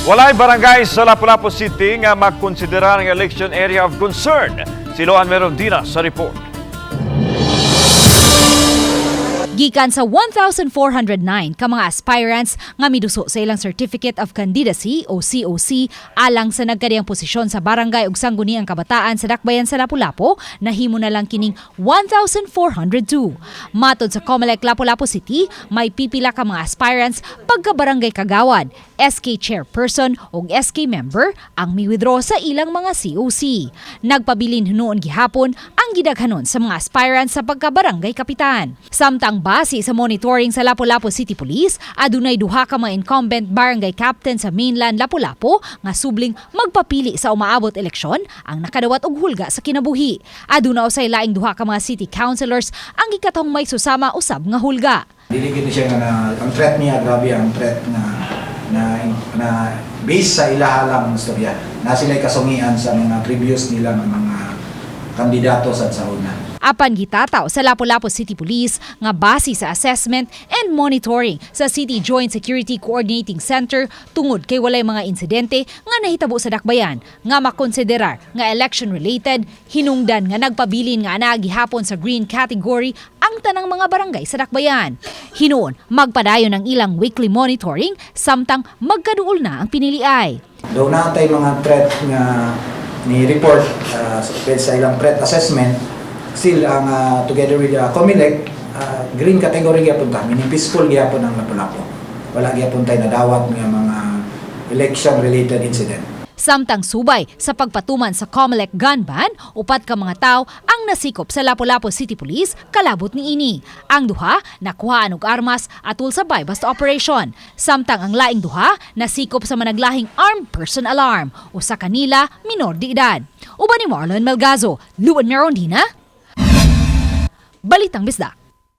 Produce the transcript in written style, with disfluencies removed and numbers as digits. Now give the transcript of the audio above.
Walay barangay sa Lapu-Lapu City nga makonsidera ng election area of concern. Si Loan Merondina sa report. Gikan sa 1,409 ka mga aspirants nga miduso sa ilang Certificate of Candidacy o COC alang sa nagkadiyang posisyon sa barangay ug sangguniang kabataan sa Dakbayan sa Lapu-Lapu, nahimo na lang kining 1,402. Matod sa COMELEC Lapu-Lapu City, may pipila ka mga aspirants pagka barangay kagawad, SK chairperson ug SK member ang mi-withdraw sa ilang mga COC. Nagpabilin hinuon gihapon ang gidaghanon sa mga aspirants sa pagkabarangay kapitan. Samtang base sa monitoring sa Lapu-Lapu City Police, adunay duha ka mga incumbent barangay captain sa mainland Lapu-Lapu nga subling magpapili sa umaabot eleksyon ang nakadawat og hulga sa kinabuhi. Aduna usay laing duha ka mga city councilors ang gikatong may susama usab nga hulga. Dili gid siya nga na, ang threat niya, grabe ang threat na base sa ilaha lang istorya. Na sila kasungian sa mga previous nila nga mga kandidato sa una. Apan gitataw sa Lapu-Lapu City Police nga base sa assessment and monitoring sa City Joint Security Coordinating Center, tungod kay walay mga insidente nga nahitabo sa dakbayan nga makonsiderar nga election related, hinungdan nga nagpabilin nga ana gihapon sa green category ang tanang mga barangay sa dakbayan. Hinuon magpadayon ang ilang weekly monitoring samtang magkaduol na ang piniliay. Daw naa tay mga threat nga ni report sa ilang threat assessment, still ang together with COMELEC, green category gyapon ta, meaning peaceful gyapon ang Lapu-Lapu. Wala gyapon tay nadawat nga mga election related incident. Samtang subay sa pagpatuman sa COMELEC gun ban, upat ka mga tao ang nasikop sa Lapu-Lapu City Police kalabot niini. Ang duha nakuhaan og armas atul sa buy-bust operation. Samtang ang laing duha nasikop sa managlahing armed person alarm. Usa kanila minor de edad. Uban ni Marlon Melgazo, Luan Merondina, Balitang Bisdak.